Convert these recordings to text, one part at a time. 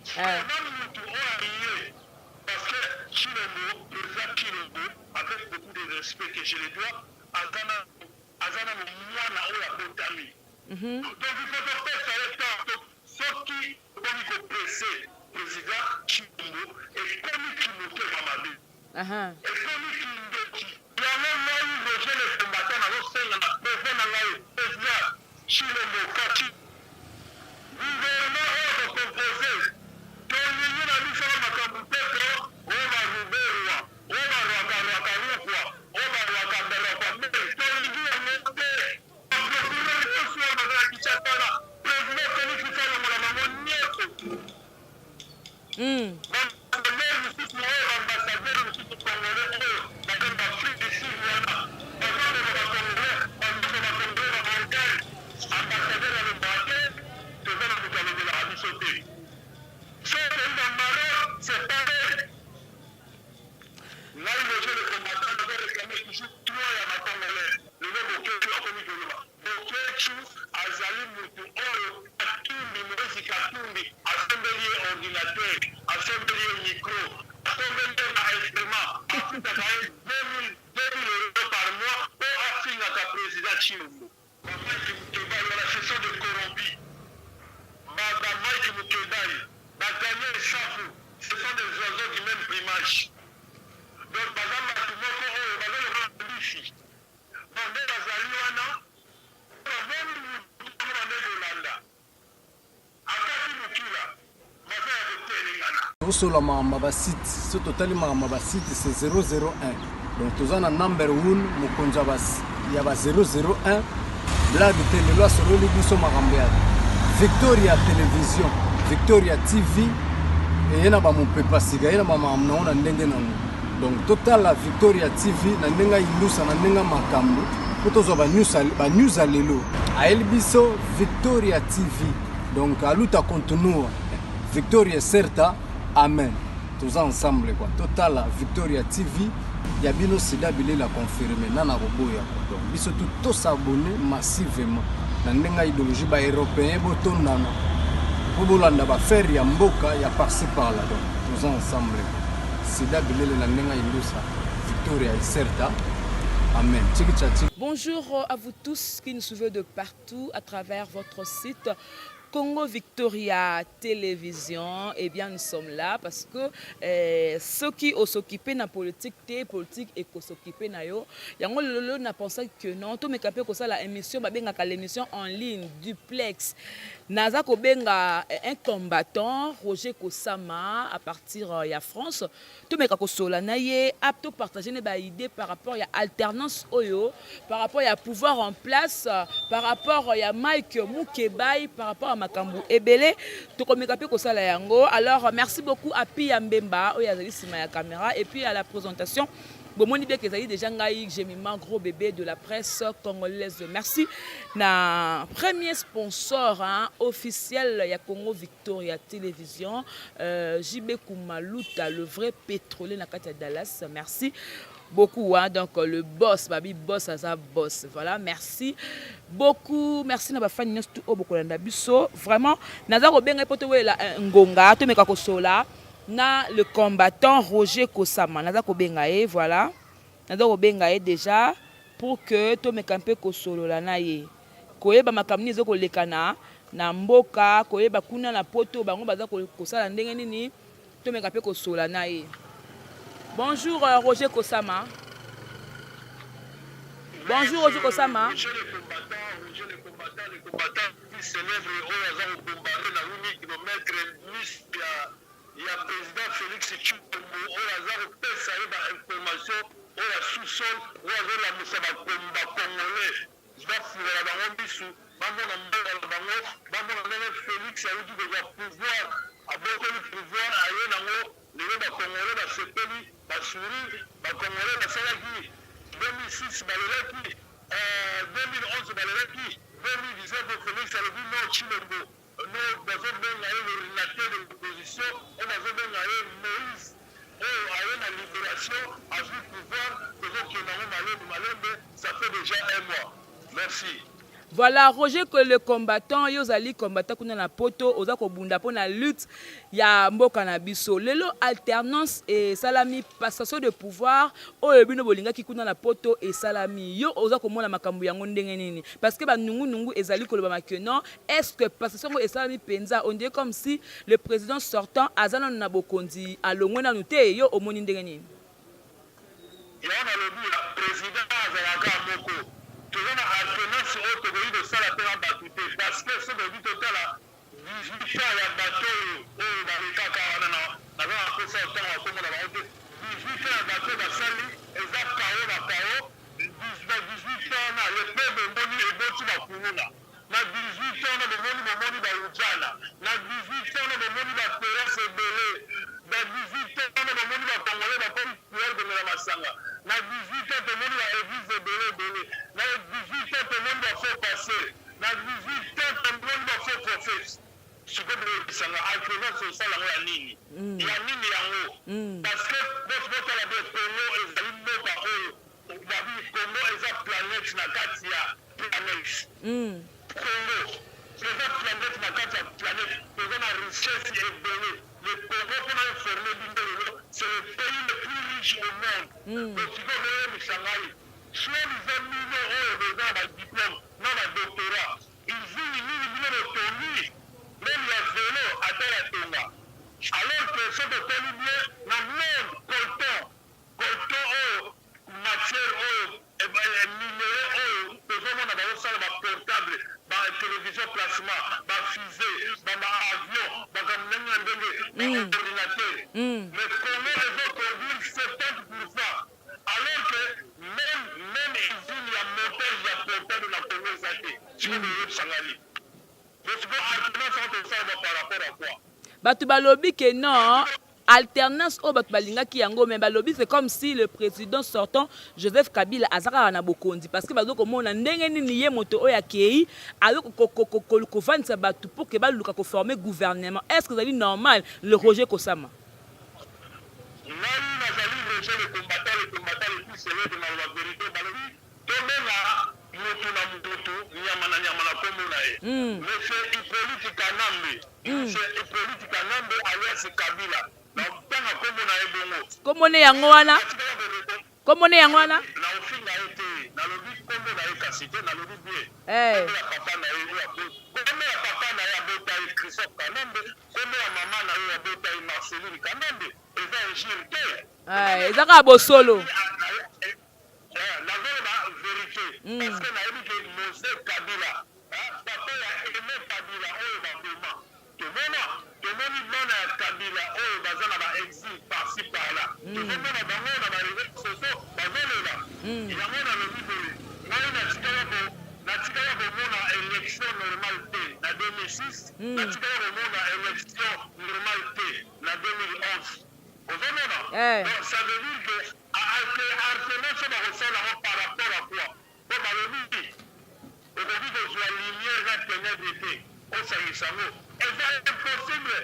Eh. Na mutu oyo aye, parce que Tshilombo, président Tshilombo, avec beaucoup de respect que je le dois, aza nano mwana oyo abotami. Donc il faut topesa ye temps. Soki okomi kopresser président Tshilombo, ekomi kimotema mabe, ekomi kindoki. Yango ngai Roger le combattant nazosenga na président na ngai, président Tshilombo Fatshi, gouvernement oyo kocompose, tolingi na biso na makambo te to oyo baruberwa, oyo barwakarwakarukwa, oyo barwakaberwakwa be, tolingi yango te. Baprocureur nyonso oyo baza na Kinshasa na président Félix alongola bango nyonso. Baambassadeur mosusu oyo, baambassadeur mosusu congolais oyo baza na Afrique du Sud wana, bazoloba bacongolais, bazoloba bacongolais baorgane. Ambassadeur alobaka te, toza na moto alobelaka biso te. Soki oyi na Maroc, c'est pareil. Ngai Roger le combattant nazo réclamer toujours droit ya bacongolais. Lelo Boketshu akomi koloba. Boketshu azali mutu oyo Katumbi, Moïse Katumbi asombeli ye ordinateur, asombeli ye micro, asombeli ye ba instrument, afutaka ye 2000 2000 euros par mois mpo afingaka président Tshilombo. Ba Mike Mukebayi wana, ce sont des corrompus. Ba Mike Mukebayi, ba Daniel Safu, ce sont des oiseaux du même plumage. Donc baza bato moko oyo baza lokola mbisi. Bon, nde bazali wana, bamoni mutu yango, bande kolanda akati mokila, baza ya kotelengana. Tosola makambo ya basite. So totali makambo ya basite, c'est 001. Donc toza na number 1, mokonzi ya ba 001, blague te. Lelo asololi biso makambo ya Victoria Télévision, Victoria TV eye na bamopepa sika, ye na bamakambo nango na ndenge nango. Donc totala Victoria TV na ndenge ayindusa, na ndenge makambo, mpo tozwa banews ya lelo. Ayeli biso Victoria TV. Donc a luta continua, victoria certa, amen. Toza ensemble quoi. Totala Victoria TV ya bino. Sida bilela confirme nana koboya. Donc biso tu tos'abonner massivement na ndenge ya idéologie. Baeuropéen botondana mpo bolanda baaffaire ya mboka ya par-ci par-là. Donc toza ensemble quoi. Sida bilele na ndenge ya indusa, victoria certa, amen. Tiki tcha. Bonjour à vous tous qui nous suivez de partout à travers votre site Congo Victoria Télévision. Eh bien, nous sommes là parce que ceux qui ont s'occupé na politique te, politique et s'occuper na yo. Yango lelo na pensé que non, to meka pe kosala émission, babengaka l'émission en ligne duplex. Naza kobenga un combattant, Roger Kosama, à partir ya France. To meka kosola na ye, apto partager ne ba idée par rapport ya alternance oyo, par rapport ya pouvoir en place, par rapport ya Mike Mukebayi, par rapport à makambo ebele. Tokomeka mpe kosala yango. Alors merci beaucoup à Pia Mbemba oyo azali nsima ya caméra et puis à la présentation, bomoni bien ezali déjà ngai Jemima, gros bébé de la presse congolaise. Merci na premier sponsor, hein, officiel ya Congo Victoria Télévision, JB Kumaluta, le vrai pétrolier na kati ya Dallas. Merci beaucoup, hein. Donc le boss, babi boss aza boss. Voilà, merci beaucoup. Merci na bafani nyonso tu oyo bokolanda biso. Vraiment naza kobenga mpo towelela ngonga, tomeka kosola na le combattant Roger Kosama. Naza kobenga ye, voilà, naza kobenga ye déjà pour que tomeka mpe kosolola na ye, koyeba makambo nini eza koleka na mboka, koyeba kuna na Poto bango baza kosala ndenge nini. Tomeka mpe kosola na ye. Bonjour Roger Kosama. Bonjour Roger Kosama. Roger le combattant, Roger le combattant, le combattant plus célèbre oyo aza kobombarde na 8000 km mis ya président Félix Tshilombo, oyo aza kopesa ye bainformation, oyo ya sous-sol, oyo azolamusa bacongolais, bafungola bango misu, bamona mboka na bango, bamona ndenge Félix awuti kozwa pouvoir, abotoli pouvoir, aye nango. Lelo bacongolais basepeli, basourire. Bacongolais basalaki 2006, balelaki, 2011 balelaki, 2019 Félix alobi non, Tshilombo no. Bazobenga ye l'ordinateur de l'opposition, oyo bazobenga ye Moïse oyo aye na libération, azwi pouvoir. Tozokende yango malembe malembe, ça fait déjà un mois. Merci. Voilà, Roger que le combattant, yo ozali combattant kuna na poto, oza kobunda mpo na lutte ya mboka na biso. Lelo alternance esalami, passation de pouvoir oyo bino bolingaki kuna na poto esalami. Yo oza komona makambo yango ndenge nini? Parce que banungunungu ezali kolobama que non, est-ce que passation yango esalami mpenza? On dirait comme si le président sortant aza nanu na bokonzi, alongwe nanu te. Yo omoni ndenge nini? Yango nalobi ya president azalaka moko, toza na alternance oyo tokoki kosala mpe na bato te, parce que soki tokoki totala 18 ans ya bato oyo oyo balekaka wana, na naza na mposa ya ntango ya kombo na bango te. 18 ans ya bato oyo basali eza kao na kao. Na 18 ans wana, le peuple emoni eboti bakuluna. Na 18 ans wana bomoni, bomoni ba ujana. Na 18 ans wana bomoni ba terrasse ebele. Na 18 ans wana bomoni ba Congolais bakomi couer komela masanga. Na 18 ans tomoni ba eglise ebele ebele. Na 18 ans tomoni ba faux pasteurs. Na 18 ans tomoni ba faux prophètes. Sikoyo boyebisa nga, alternance osala yango ya nini? Ya nini yango? Parce que botala bien, Congo ezali mboka oyo babi Congo eza planète na kati ya planète. Congo eza planète na kati ya planète, toza na richesse ebele. Le Congo, mpona informe bino lelo, c'est le pays le plus riche au monde. Donc sikoyo boyebisa ngai, soi-disant bino oyo boza na badiplôme na badoctorat, usine nini bino botongi, même ya vélo ata ya tonga? Alors que soki otali bien na monde, coltan, coltan oyo matière oyo, minerai oyo tozomona bazosala baportable, batélévision plasma, bafusée, baavion, bakambo ndenge na ndenge, baordinateur, mais Congo ezoproduire 70, alors que même usine ya montage ya portable na Congo eza te. Sikoyo boyebisa ngai, sikoyo alternance wana tosala par rapport à quoi? Bato balobi ke non, alternance oyo bato balingaki yango, mais balobi c'est comme si le président sortant Joseph Kabila aza kaka na bokonzi, parce que bazo komona ndenge nini ye moto oyo akei azo kovandisa bato pour ke baluka koformer gouvernement. Est ce que ezali normal, le Roger Kosama? Ngai nazali Roger le combattant, le combattant le plus célèbre na loba vérité. Balobi tobenga mutu na mutu, nyama na nyama na kombo na ye. Monsieur Hippolyte Kanambe, monsieur Hippolyte Kanambe alias Kabila, na ntanga kombo na ye bongo. Kombo ne yango wana, kombo ne yango wana. Na ofinga ye te, nalobi kombo na ye kasi te, nalobi bien kombo ya papa na ye oyo, kombo ya papa na ye abota ye, Christophe Kanambe, kombo ya mama na ye abota ye, Marceline Kanambe. Eza injure te. Eza kaka bosolo. Nazoloba vérité, parce que nayebi ke Mose Kabila, papa ya Aime Kabila oyo baboma, tomona, tomoni bana ya Kabila oyo baza na baexil par-ci par-là, tozomona bango na baréseaux sociaux bazolela. Yango nalobi boye, ngai natikala komona élection normale te na 2006, natikala komona élection normale te na 2011. Ozomona? Donc ça veut dire que alternance bakosala yango par rapport à quoi? Po balobi okoki kozwa lumière na ténèbre te, osangisa yango, eza impossible,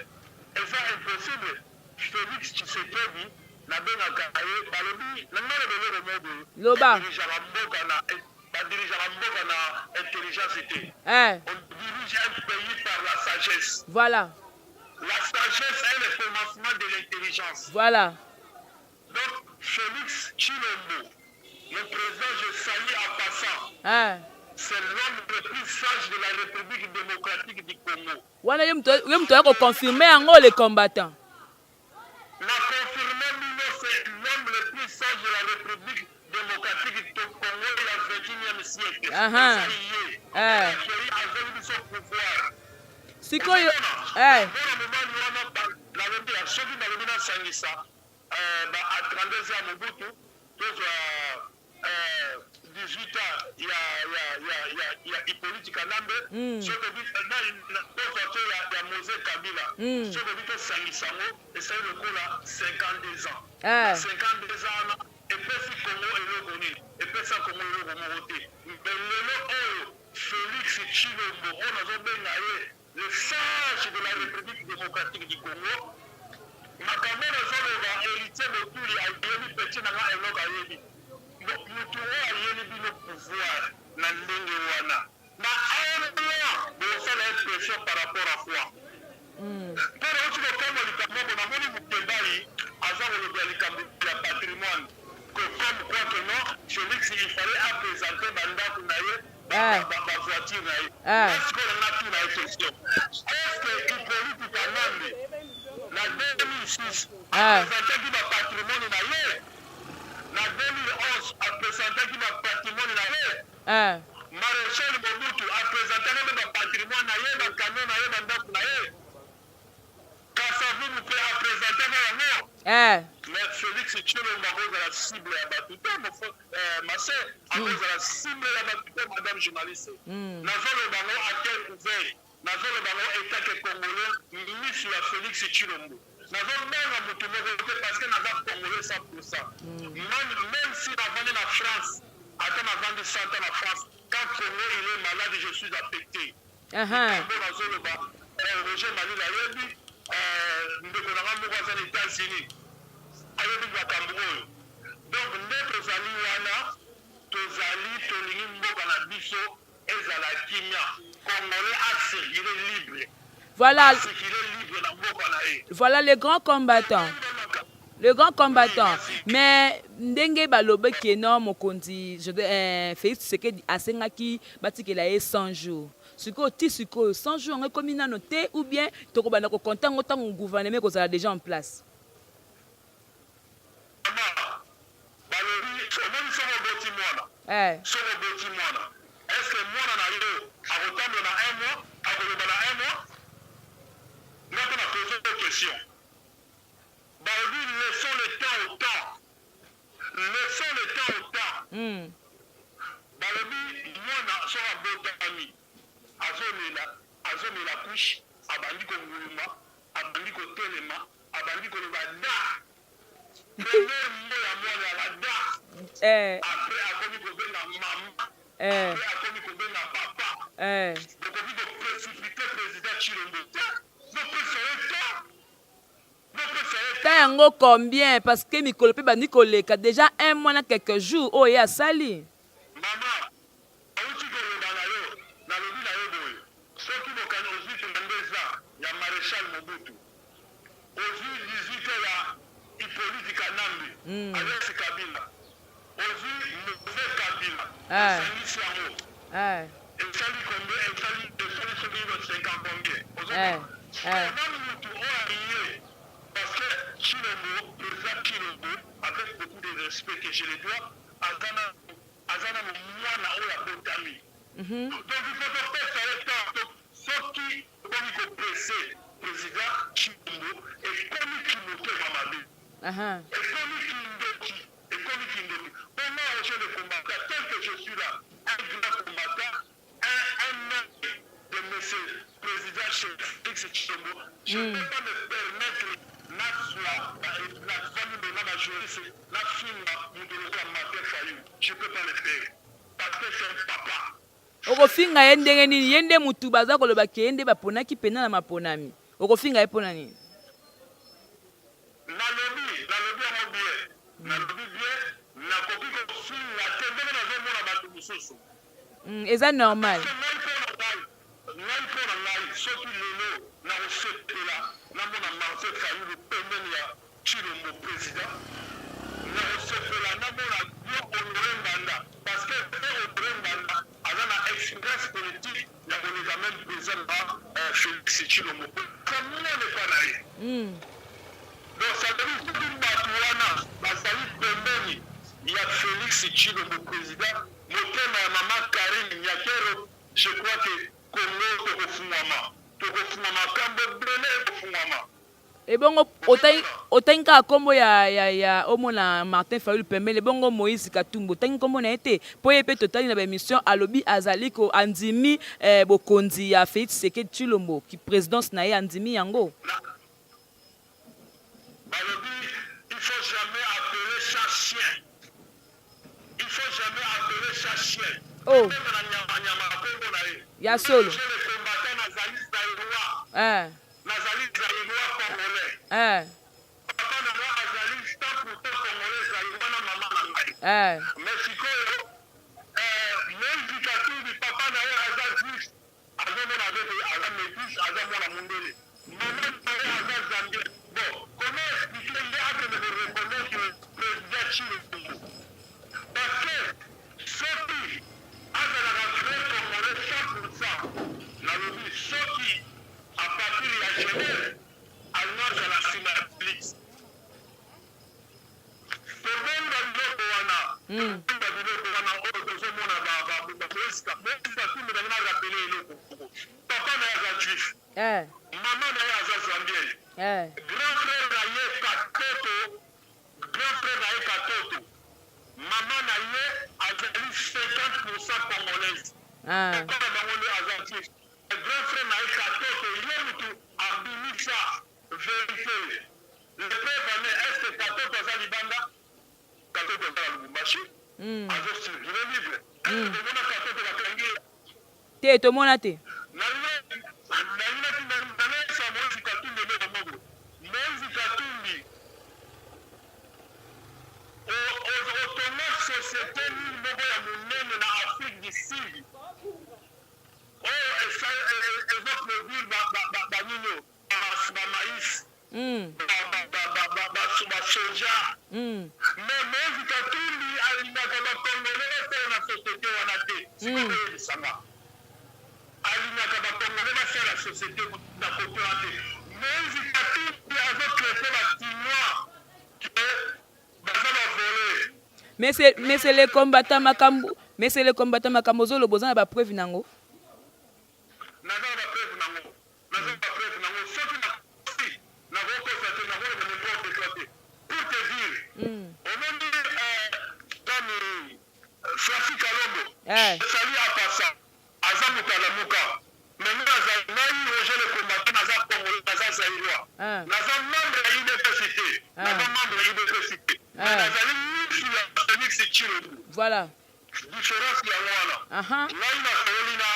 eza impossible. Félix Tshisekedi nabengaka ye, balobi na ngai loba eloko moko boye. Loba. Badirigeaka mboka na intelligence te. On dirige un pays par la sagesse. La sagesse est le commencement de l'intelligence. Donc Félix Tshilombo, le président, je salue en passant, c'est l'homme le plus sage de la République démocratique du Congo. Wana ye moto aya koconfirme yango, le combattant. Na confirme bino, c'est l'homme le plus sage de la République démocratique du Congo ya 21e siècle. Eza ye. Akei, azongi biso pouvoir. Sikoyo mwana mobali wana, nalobi ya soki balobi nasangisa ba 32 ya Mobutu, tozwa 18 ans ya Hippolyte Kanambe, soki tozwa te ya Mose Kabila, soki obi tosangisa yango, esali lokola 52 ans. Na 52 ans wana epesi Congo eloko nini? Epesa Congo eloko moko te. Mais lelo oyo Félix Tshilombo oyo nazobenga ye le sage de la République démocratique du Congo, makambo nazoloba, Héritier Botuli ayebi, petit na nga Enok ayebi. Mutu oyo ayeli bino pouvoir na ndenge wana. Na un mois bosala ye pression par rapport à quoi? Mpo nauti kokamwa likambo moko, namoni Mukebayi aza kolobela likambo ya patrimoine que comme quoi que non Felix il fallait a presenter ba ndaku na ye, ba voiture na ye. Nga sikoyo na tuna ye question, est ce que Hyppolite Kanambe na 2006 a presentaki ba patrimoine na ye? Na 2011 a presentaki ba patrimoine na ye? Marechal Mobutu a presentaka mpe ba patrimoine na ye, ba camions na ye, ba ndaku na ye. Kasa-Vubu mpe a presentaka yango. Mais Felix Tshilombo akozala cible ya batu te mon frère, ma sœur, akozala cible ya batu te madame journaliste. Nazoloba yango à cœur ouvert, nazoloba yango etant que congolais misu ya Felix Tshilombo. Nazobanga mutu moko te parce que naza congolais 100 pour 100. Meme si navandi na France, ata navandi 100 ans na France, quand Congo il est malade, je suis affecte. Likambo nazoloba, Roger Malila ayebi, ndeko na nga moko aza na Etats-Unis ayebi makambo oyo. Donc nde tozali wana, tozali tolingi mboka na biso ezala kimia, congolais a circuler libre. Voilà. A circuler libre na mboka na ye. Voilà le grand combattant. Le grand combattant. Mais ndenge balobi ke non mokonzi Felix Tshisekedi asengaki batikela ye 100 jours. Sikoyo ti sikoyo 100 jours yango ekomi nano te ou bien tokobanda ko compter yango tango gouvernement ekozala dejà en place? Maman, balobi omoni soki oboti mwana, soki oboti mwana est ce que mwana na yo akotambola na un mois, akoloba na un mois? Nga pe na poser yo question. Balobi laissons le temps au temps, laissons le temps au temps. Balobi mwana soki abotami azolela, azomela couche, abandi konguluma, abandi kotelema, abandi koloba da premier mot ya mwana ya la da après akomi kobenga mama après akomi kobenga papa. Bokoki ko precipiter president Tshilombo te, bopesa ye temps, bopesa ye temps. Yango combien? Parce que mikolo pe ebandi koleka dejà un mois na quelques jours oyo ye asali. Maman, Nauti koloba na yo, nalobi na yo boye, soki bokani ozui 32 ans ya Marechal Mobutu, ozui 18 ans ya Hyppolite Kanambe alias Kabila, ozui Mzee Kabila, osangisi yango, esali combien? Esali esali soki 50 combien? Ozo mona? Sikoyo na mutu oyo aye, parce que Tshilombo, president Tshilombo, avec beaucoup de respect que je le dois, aza nanu Aza nanu mwana oyo abotami donc il faut topesa ye temps soki okomi ko presse president tshilombo ekomi kimotema mabe ekomi kindoki ekomi kindoki po nga Roger le combattant tel que je suis là un grand combattant un un homme de monsieur president Felix tshilombo je peux pas me permettre nazua nafandi boye na ba journaliste Nafinga mutu lokola Martin Fayulu je peux pas le faire parce que c'est un papa. Okofinga ye ndenge nini ye nde mutu baza koloba ke ye nde baponaki pena na maponami okofinga ye pona nini? Nalobi nalobi yango bien nalobi bien nakoki kofinga te ndenge nazo mona batu mususu. Eza normal. Parce que ngai pona ngai ngai pona ngai soki lelo nakosepela namona Martin Fayulu pembeni ya Tshilombo president nakosepela namona vieux Honore Ngbanda parce que vieux Honore Ngbanda aza na experience politique ya koleka meme president na Felix Tshilombo po aza mwana epa na ye donc ça veut dire soki batu wana bazali pembeni ya Felix Tshilombo president motema ya maman Carine Nyakero je crois que Congo tokofungwama tokofungwama makambo ebele ekofungwama. Ebongo otangi otangi kaka kombo ya ya ya omona Martin Fayulu pembeni ebongo Moïse Katumbi otangi kombo na ye te po ye pe totali na ba emission alobi azali ko andimi eh, bokonzi ya Felix Tshisekedi Tshilombo ki presidence na ye andimi yango. Balobi il faut jamais appeler chat chien il faut jamais appeler chat chien Oh. Kobenga na nyama nyama kombo na ye. Ya solo. Roger le combattant nazali zaïrois. Eh. Nazali zaïrois congolais. Eh. Papa na nga azali 100% congolais zaïrois na maman na ngai. Eh. Mais sikoyo eh, Moïse Katumbi papa na ye aza juif, azomona aza te aza metis, aza mwana mundele. Mama na ye aza zambien. Bon, comment expliquer ye akende ko reconnaitre president Tshilombo? Parce que soki azalaka vrai congolais 100%, nalobi soki à partir ya Genève alingi azala sima ya Felix. Toboyi ba biloko wana, toboyi ba biloko wana oyo tozo mona ba ba ba Moise ka Moise Katumbi nalingi na rappeler eloko moko. Papa na ye aza juif. Maman na ye aza zambienne. Grand frère na ye Katoto, grand frère na ye Katoto, maman na ye azali 50% congolaise. Papa na bango nde aza juif. Grand frère na ye Katoto ye mutu abimisa verite. Le preuve en est, est ce que Katoto aza libanda? Katoto aza na Lubumbashi, azo circuler libre. Est ce que bomona Katoto bakangi ye? Te, tomona te. Nalingi nayebisa Moïse Katumbi eloko moko. Moïse Katumbi, otonga societe nini moko ya monene na Afrique du Sud oyo ezo produire ba nini oyo? Ba mais, ba soja. Mais Moise Katumbi alingaka ba congolais basala na societe wana te. Sikoyo boyebisa nga. Alingaka ba congolais basala societe na cote wana te. Moise Katumbi azo traite ba kinois que baza ba voleurs. Mais c'est mais c'est les combattants makambo mais c'est les combattants makambo ozo loba oza na ba preuve nango? Naza na ba preuve nango. Naza na ba preuve nango soki na kosi nako kosa te nako loba n'importe quoi te pour te dire omoni nani Francis Kalombo je salue en passant aza moto ya lamuka mais nga naza ngai Roger le combattant naza congolais naza zairois naza membre ya udps te naza membre ya udps te mais nazali misu ya Felix Tshilombo. Voilà. Difference yango wana. Ngai na sololi na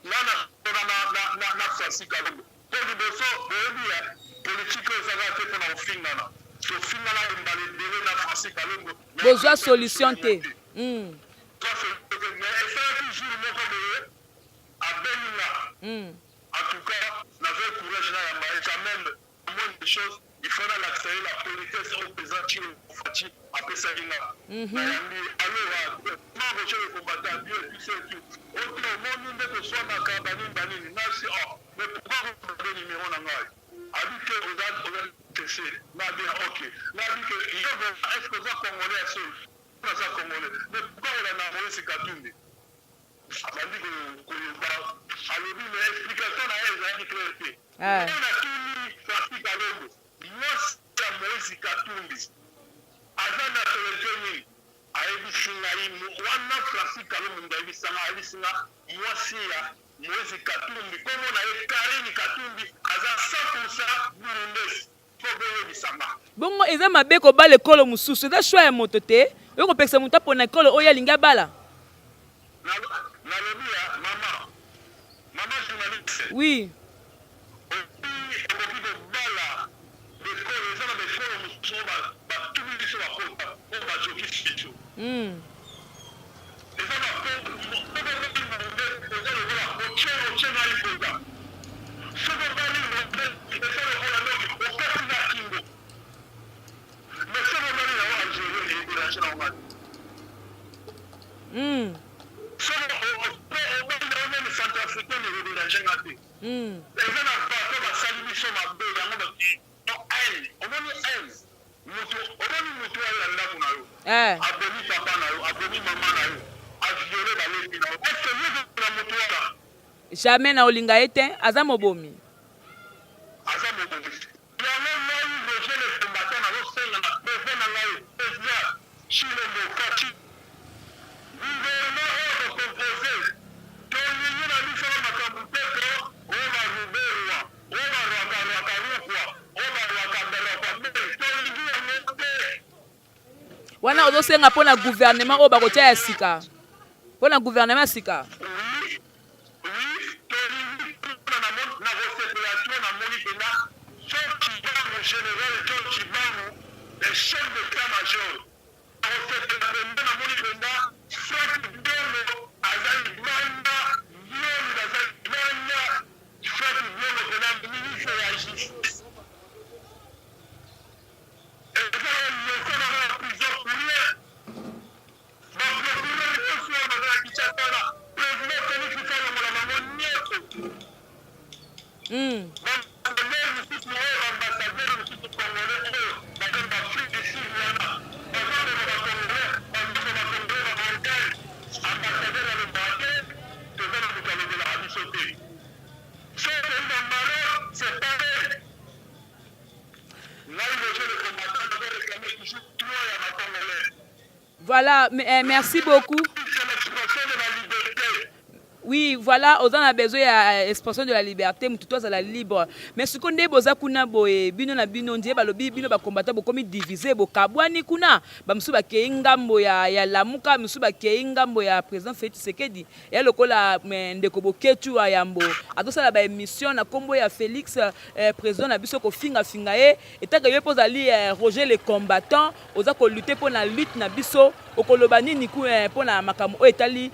ngai na solola na na na na Francis Kalombo po liboso boyebi ya politique oyo eza kaka te pona kofingana tofingana mbala ebele na Francis Kalombo mais Bozwa solution te. Tozwa solution te mais esalaki jour moko boye abengi nga en tout cas nazwaki courage nayamba ye quand meme. La moindre des choses, il faut nalakisa ye la politesse oyo president Tshilombo Fatshi apesaki nga. Nayambi ye, allo ah, Roger le combattant, bien tout ça et tout. Ote omoni nde toswanaka banini banini. Nasi oh, mais pourquoi okogarde numero na ngai? Abi te oza oza tese. Nga bien ok. Nga abi que yo vraiment est-ce que oza congolais ya solo? Naza congolais. Mais pourquoi olanda Moïse Katumbi? Abandi koloba, alobi mais explication na ye ezalaki claire te. Ngai natuni Francis Kalombo, mwasi ya Moïse Katumbi aza nationalite nini? Ayebisi ngai wana Francis Kalombo mutu ayebisa ngai, ayebisi nga mwasi ya Moïse Katumbi kombo na ye Carine Katumbi aza 100% burundaise. Faut boyebisa nga. Bongo eza mabe kobala ekolo mosusu? Eza choix ya moto te? Okoki kopekisa moto apona ekolo oyo ye alingi abala? Nalobi ya mama mama journaliste. Oui. Oyebi okoki kobala bekolo eza na bekolo mosusu oyo batubi biso bakota oyo bazokisi biso. Eza ba soki obali burundais oza lokola otie otie ngai pota soki obali rwandais eza lokola donc okati nga kingo mais soki obali na yo algerien e derange na yo nga te soki obali na yo meme centrafricaine eko derange nga te eza na bato basali biso mabe yango ba haine omoni haine Mutu omoni mutu aye na ndaku na yo abomi papa na yo abomi maman na yo a viole ba leki na yo est ce que yo okolinga mutu wana? Jamais na olinga ye tein aza mobomi. Aza mobomi yango ngai Roger le combattant nazo senga na president na ngai president Tshilombo Fatshi Gouvernement oyo ko compose tolingi na biso ba makambu te ko oyo ba ruberwa oyo ba rwakarwakarukwa oyo ba rwakaberwakwabere tolingi yango te. Wana ozo senga pona gouvernement oyo bakotia ya sika? Pona gouvernement ya sika? Oui oui tolingi pona na moni nakosepela trop na moni pena John Tshibangu general John Tshibangu le chef d'etat major Nakosepela penza namoni penza Franck Diongo aza libanda Frank Diongo pena ministre ya justice eza leçon na ya prison pour rien. Ba procureur nyonso oyo baza na Kinshasa wana, président Felix alongola bango nyonso. Ba mosusu oyo, ba ambassadeur mosusu congolais oyo baza na Afrique du Sud wana, bazoboma ba Congolais, bazoboma Congolais na orgueil. Ambassadeur alobaka te, toza na moto alobelaka biso te. Soki toyi na Maroc, c'est pareil. Ngai Roger le combattant, nazo réclamer toujours droit ya ba Congolais. Voilà, merci beaucoup. C'est l'expression de la liberté. Oui, voilà, oza na besoin ya expression de la liberté, motu to azala libre. Mais sikoyo nde boza kuna boye, bino na bino ndie balobi bino bakombata bokomi divise, bokabwani kuna, bamosusu bakei ngambo ya Lamuka, mosusu bakei ngambo ya président Félix Tshisekedi. Ya lokola ndeko Boketu ya yambo azosala baémission na nkombo ya Félix, président na biso, kofingafinga ye. Etaka yo mpo ozali Roger le combattant, oza kolutter mpo na lutte na biso, okoloba nini ku mpo na makambo oyo etali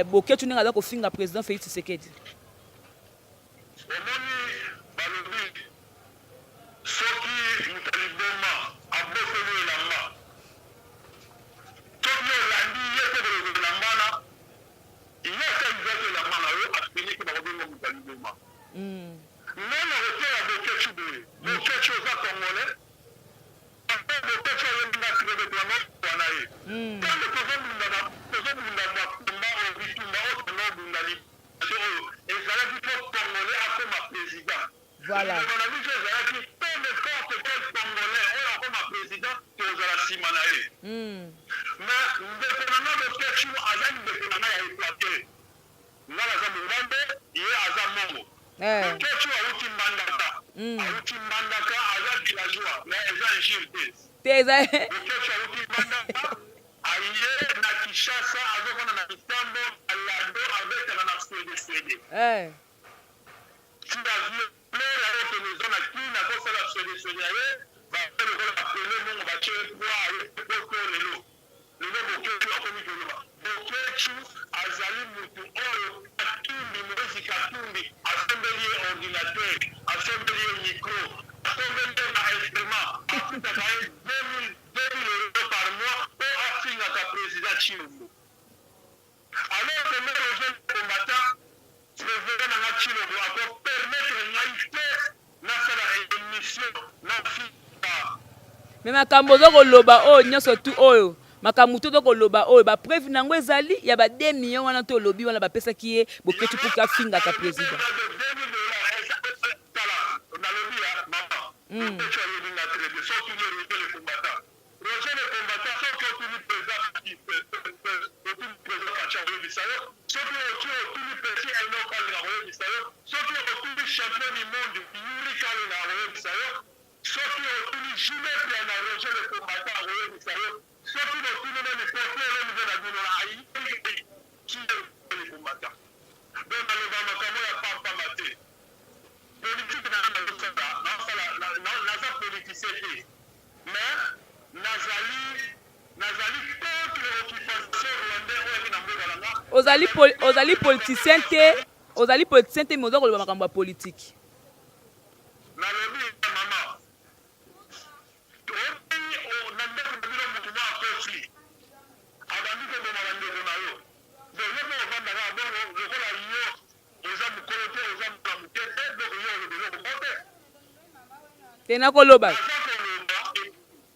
Boketu, ndenge aza kofinga président Félix Tshisekedi? Omoni, balobi soki moto aliboma abosoli elamba, soki olandi ye mpe koloba elamba wana, ye asalizaki elamba na yo, afiniki, bakobenga moto aliboma. Ngai na koteya Bokecu boye: Bokecu, oza Congolais. Bokecu ayebi nga très bien, toyanga wana ye ntango tozobunda bakomba oyo, bitumba oyo tanga obunda liboso oyo ezalaki mpo Congolais akoma président. Liloba na biso ezalaki: peu n'importe quel Congolais oyo akoma président, tozala nsima na ye. Mais ndeko na nga Bokecu aza ndeko na ngai ya Équateur. Nga naza Mongambe, ye aza Mongo. Bokecu awuti Mbandaka, awuti Mbandaka, aza villageois, mais eza injure te. Te, eza. Bokecu awuti Mbandaka, aye na Kinshasa, azofanda na Mitambo alado, abetaka na swede swede. Ti azwi plere ayo pene eza na kini, akosala swede swede ya ye, bape lokola bapele mongo batie ye poa, aye poto. Lelo lelo Bokecu akomi koloba. Bokecu azali mutu oyo Katumbi, Moïse Katumbi, asombeli ye ordinateur, asombeli ye micro, asombeli ye ba instrument, afutaka ye 2000 euros par mois mpo afingaka président Tshilombo. Alors que nga Roger combattant, président na nga Tshilombo akopermettre ngai te nasala émission nafinga. Mais makambo oza koloba oyo nyonso tu, oyo makambo to oza koloba oyo, bapreuve na yango ezali ya ba 2 millions wana to olobi wana bapesaki ye Boketu mpo afingaka président? Tala, nalobi ya mama, Bokecu ayebi nga très bien. Soki otuni Roger le combattant, Roger le combattant, soki otuni président, otuni président Fatshi, akoyebisa yo. Soki oti otuni petit Enok Alinga, akoyebisa yo. Soki otuni champion du monde Yuri Kalenga, akoyebisa yo. Soki otuni Jules na Roger le combattant, akoyebisa yo. Soki botuni nani porte elongo na bino na ayebi le combattant. Donc naloba makambo ya pampamba te. Politike na nga nazosala, naosala, naza politicien te, mais nazali contre occupation rwandais oyo yaki na mboka na nga. Ozali politicien te, ozali politicien te, mais oza koloba makambo ya politike. Nalobi ya mama, oyebi, na ndako na bino motu mwa akosi, abandi koboma bandeko na yo. Donc yo mpe ovandaka bongo lokola yo oza mokolo te, oza mwana moke te, donc yo oloba eloko moko te. Te, nakoloba.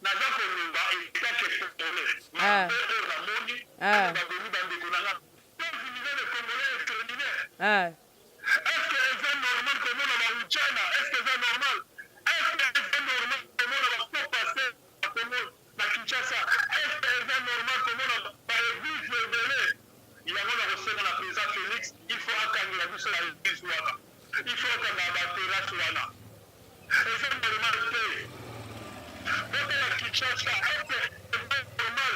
Naza koloba etake Congolais mabe oyo namoni, oyo babomi bandeko na nga, 15 millions de Congolais exterminés. Est ce que eza normal komona baujana? Est ce que eza normal? Est ce que eza normal komona bafaux passer na Congo, na Kinshasa? Est ce que eza normal komona baéglise ebele yango? Na kosenga na président Félix, il faut akangela biso na église wana, il faut akangaka baterrasse wana, eza normal te. Botala Kinshasa, est ce que eza normal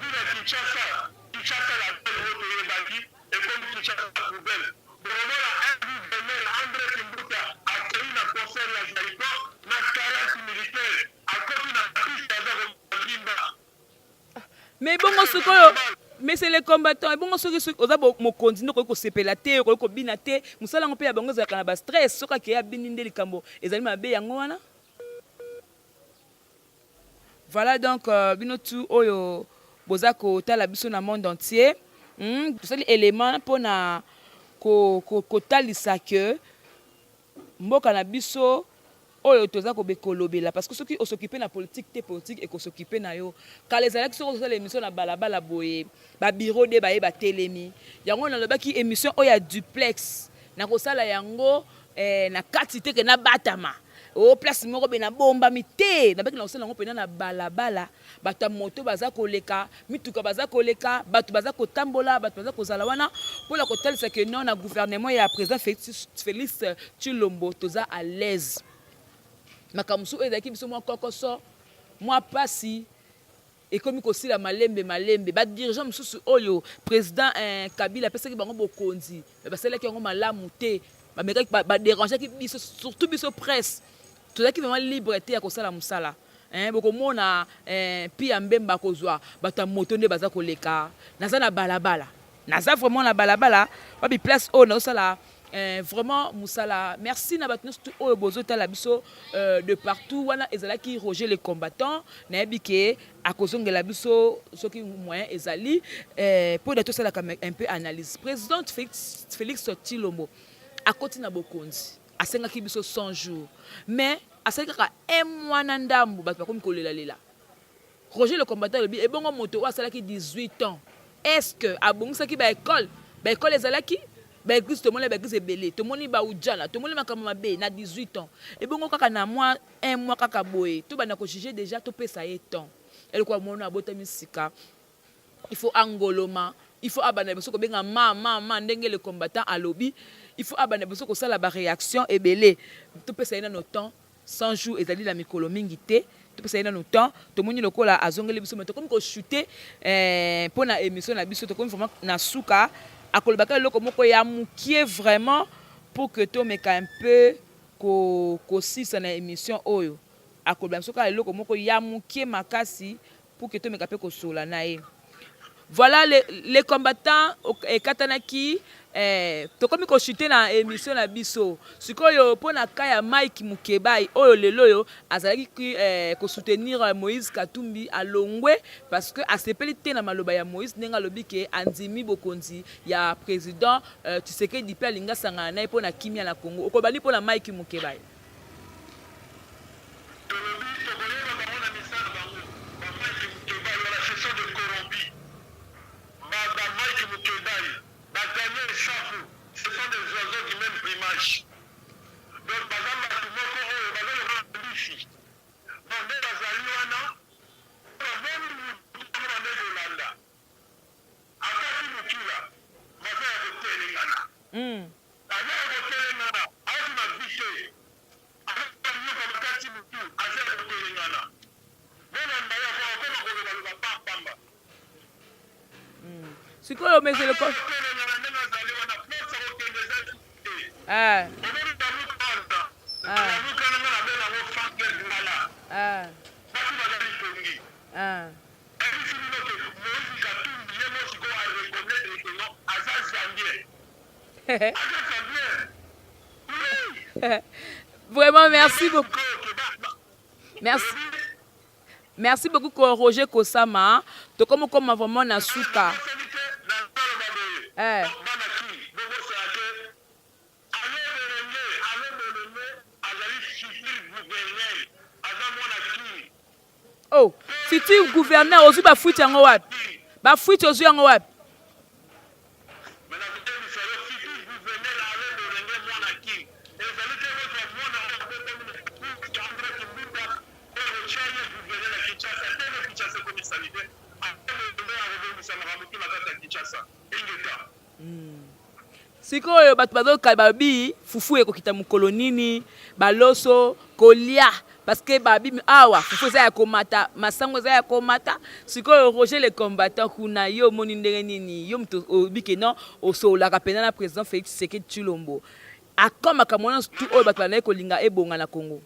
ville ya Kinshasa, Kinshasa la belle oyo toyebaki, ekomi Kinshasa poubelle? Bokomona un gouverneur André Kimbuta akei na concert ya Zaiko na 40 militaire, akoti na piste, aza kovimba. Mais bongo sikoyo Mais c'est les combattants. Ebongo soki soki oza mokonzi nde okoki kosepela te, okoki kobina te. Mosala yango mpe ya bango ezalaka na ba stress. Soki akei abini nde likambo ezali mabe yango wana. Voilà donc bino tout oyo boza kotala biso na monde entier. Tosali element pona kotalisa que mboka na biso oyo toza kolobela, parce que soki os'occuper na politique te, politique ekos'occuper na yo. Kala ezalaki soki ozosala émission na balabala boye, babureau de baye batelemi yango. Nalobaki émission oyo ya duplex, nakosala yango na kati te ke nabatama o place moko be nabombami te. Nabaki na kosala yango mpena na balabala, bato ya moto baza koleka, mituka baza koleka, bato baza kotambola, bato baza kozala wana, mpona kotalisa ke non, na gouvernement ya président Félix Tshilombo toza à l'aise. Makambo mosusu oyo ezalaki biso mwa kokoso, mwa pasi, ekomi kosila malembe malembe. Badirigeant mosusu oyo président Kabila apesaki bango bokonzi, basalaki yango malamu te, bamekaki badérangeaki biso, surtout biso presse, tozalaki vraiment libre te ya kosala mosala. Bokomona pi ya mbemba kozwa bato ya moto nde baza koleka. Naza na balabala, naza vraiment na balabala wapi place oyo nazosala vraiment mosala. Merci na bato nyonso oyo bozotala biso de partout. Wana ezalaki Roger le combattant. Nayebi ke akozongela biso soki moyen ezali mpo na tosalaka un peu analyse. Président Félix Tshilombo akoti na bokonzi, asengaki biso 100 jours, mais asali kaka un mois na ndambu, bato bakomi kolelalela. Roger le combattant alobi: ebongo moto oyo asalaki 18 ans, est ce que abongisaki baécole? Baécole ezalaki, baéglise tomoni, baéglise ebele tomoni, baujana tomoni, makambo mabe na 18 ans. Ebongo kaka na mwa un mois kaka boye tobanda kojuger déjà? Topesa ye temps. Eloko mona abotami sika, il faut angoloma, il faut abanda liboso kobenga ma ma ma. Ndenge le combattant alobi, il faut abanda liboso kosala baréaction ebele. Topesa ye nano temps. 100 jours ezali na mikolo mingi te, topesa ye nano temps. Tomoni lokola azongeli biso, me tokomi kochuter mpo na émission na biso, tokomi vraiment na suka. Akolobaka eloko moko ya mokie vraiment pour que tomeka un peu kosisa na émission oyo. Akoloba biso kaka eloko moko ya mokie makasi pour que tomeka mpe kosola na ye. Voilà, les combattants ekatanaki. Tokomi kochuter na émission na biso sikoyo mpo na ka ya Mike Mukebai oyo lelo oyo azalaki kosoutenir Moïse Katumbi, alongwe parce que asepeli te na maloba ya Moïse, ndenge alobi ke andimi bokonzi ya président Tshisekedi mpe alingi asangana na ye mpo na kimia na Congo. Okobali mpo na Mike Mukebai? Tolobi tokoyeba bango na misala bango. Bamike Mukebai wana, ce sont des corrompus. Bamike Mukebai, badaniel Safu, ce sont des oiseaux du même plumage. Donc baza bato moko oyo baza lokola mbisi. Bon, nde bazali wana, bamoni mutu yango, bande kolanda akati mokila, baza ya kotelengana. Aza ya kotelengana, aoki na vi te, ayoka makasi, mutu aza ya kotelengana. Bolanda ye, akoma kolobaloba pambamba. Sikoyo mesele kotelengana ndenge azali wana, place akokende eza te. Omoni baluka wana, baluka nanga na bengango Frank Ngala. Basi bazali pongi. Ayebisi bino ke Moïse Katumbi ye mo sikoyo areconnaître ke non, aza Zambien, aza Zambien, oui. Vraiment, merci beaucoup. Merci. Merci beaucoup, Roger Kosama. Tokomi koma vraiment na suka. Bana kini bobosana te, alo Bolenge, alo Bolenge azali futur gouverneur, aza mwana kini. Oh, futur gouverneur, ozwi bafuite yango wapi? Bafuite ozwi yango wapi? Me nakoyebisa yo, futur gouverneur alo Bolenge mwana kini, ezali te kozwa mwana oyo abotami na Andre Kimbuta oyo otya ye gouverneur na Kinshasa te. Na Kinshasa ekomisani te. Alo Bolenge akobongisa makambo tu na kati ya Kinshasa. Ingeta. Sikoyo bato bazoka babi fufu ekokita mokolo nini, baloso kolia, parce que babi awa fufu eza ya komata, masango eza ya komata. Sikoyo Roger le combattant, kuna yo omoni ndenge nini? Yo moto oyebi ke non, osololaka mpenza na président Félix Tshisekedi Tshilombo, akoma makambo nyonso tu oyo bato bandaki kolinga ebonga na Congo.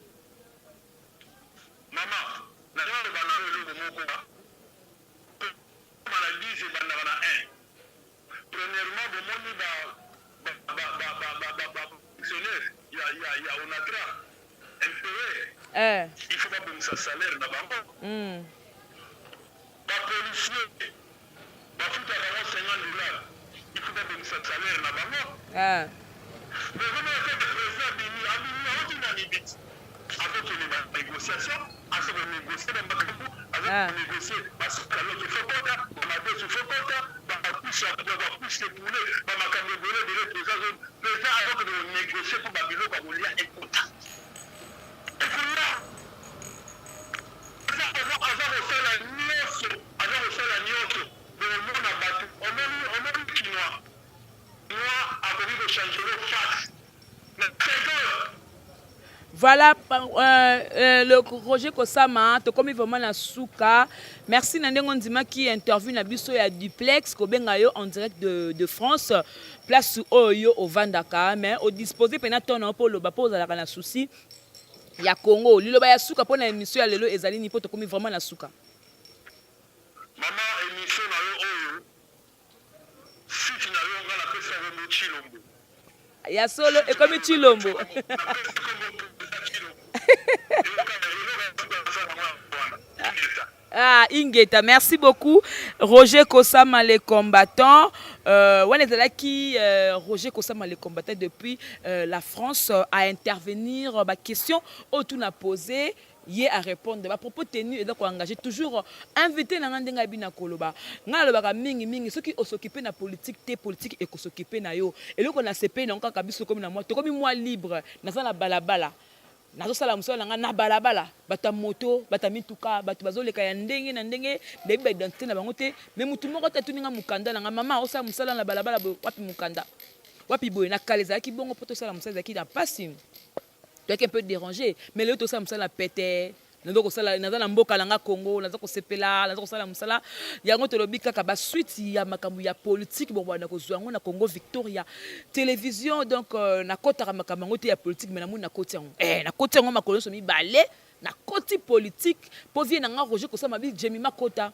Mama, nazoloba na yo eloko moko. Koma na 10 ebandaka na 1. faut babongisa salaire na bango. Bapolicier bafutaka bango 50 dollars, il faut babongisa salaire na bango. Mais ozomona te, président abimi, abimi, auti na libiti, azokende banégociation, aza konégocie na makambo, aza konégocie basukaloki, faut kota bamadesu, faut kota bacouche, bacouche de poulet, bamakambo ebele ebele. Président azokende konégocie mpo babiloko ya kolia ekota, ekoya. Aza kosala nyonso, aza kosala nyonso. Omona bato, omoni, omoni Kinois moi akoki kochanger face na seconde. Voilà, le Roger Kosama, tokomi vraiment na suka. Merci na ndenge ondimaki interview na biso ya duplex, kobenga yo en direct de France, place oyo yo ovandaka, mais odispose mpena ntongo na mpo oloba, mpo ozalaka na souci ya Congo. Liloba ya suka mpo na émission ya lelo ezali nini, mpo tokomi vraiment na suka? Mama, émission na yo oyo, site na yo, nga napesa kombo Chilombo. Ya solo, ekomi Chilombo. Napesi kombo président Chilombo. Eloko wana. Ah, Ingeta, merci beaucoup. Roger Kosama, les combattants. Wana ezalaki Roger Kosama, les combattants depuis la France, à intervenir. Ba question oyo tuna posé, ye à répondre. Ba propos tenus eza koengage toujours invité na nga ndenge ayebi na koloba. Ngai alobaka mingimingi, soki os'occupe na politique te, politique ekos'occupe na yo. Eloko na sepeli nango kaka, biso tokomi na mwa, tokomi mwa libre. Naza na balabala, nazosala mosala na ngai na balabala. Bato ya moto, bato ya mituka, bato bazoleka ya ndenge na ndenge, nayebi baidentité na bango te, mais motu moko te atuni nga mokanda na ngai: "Mama, osala mosala na balabala boye, wapi mokanda, wapi boye?" Na kala ezalaki bongo, mpo tosala mosala ezalaki na mpasi, toyaki un peu dérangé, mais lelo tosala mosala na pete. Naza kosala, naza na mboka na nga Congo, naza kosepela, naza kosala mosala yango. Tolobi kaka basuite ya makambo ya politike, bokobanda kozwa yango na Congo Victoria Télévision. Donc nakɔtaka makambo yango te ya politike, mais namoni nakoti yango, nakoti yango makolo nyonso mibale, nakoti politike mpo vie na nga Roger kosala mabi Jemima kota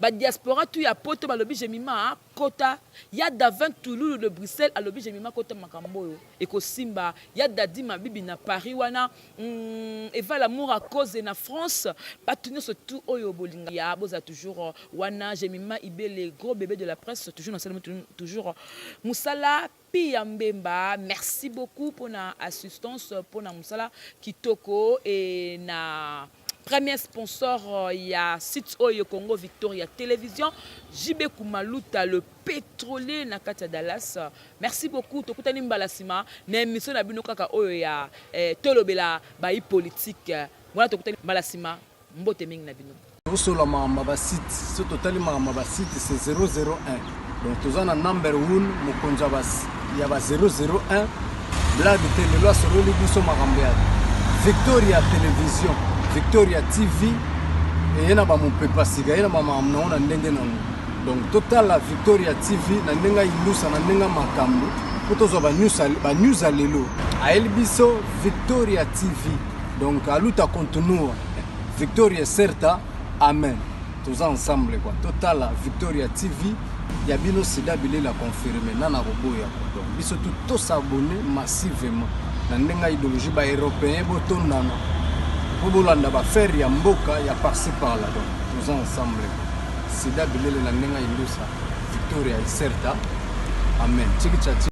badiaspora tu ya Poto balobi Jemima kota, ya Davin Tululu de Bruxelles alobi Jemima kota, makambo oyo ekosimba, ya Dadi Mabibi na Paris wana, Eva Lamour à cause na France, bato nyonso tu oyo bolinga ya bozala toujours wana. Jemima Ibele, gros bébé de la presse, toujours na salama, toujours mosala Pia Mbemba. Merci beaucoup mpona assistance, mpona mosala kitoko e na premier sponsor ya site oyo, Congo Victoria Télévision, JB Kumaluta, le pétrolier na kati ya Dallas. Merci beaucoup. Tokutani mbala nsima na émission na bino kaka oyo ya tolobela bayi politique wana. Tokutani mbala nsima. Mbote mingi na bino. Tosola makambo ya basite. So totali makambo ya basite, c'est 001. Donc toza na number 1, mokonzi ya ba 001. Blague te, lelo asololi biso makambo ya Victoria Télévision, Victoria TV. Eye na bamopepa sika, ye na bamakambo nango na ndenge nango. Donc totala Victoria TV na ndenge ayindusa, na ndenge makambo, mpo tozwa banews ya lelo. Ayeli biso Victoria TV. Donc a luta continua, victoria certa, amen. Toza ensemble quoi. Totala Victoria TV ya bino. Sida bilela confirme nana koboya. Donc biso tu tos'abonner massivement na ndenge ya idéologie. Baeuropéen botondana mpo bolanda baaffaire ya mboka ya par-ci par-là. Donc toza ensemble. Sida bilele na ndenge ya indusa, victoria certa, amen. Tiki.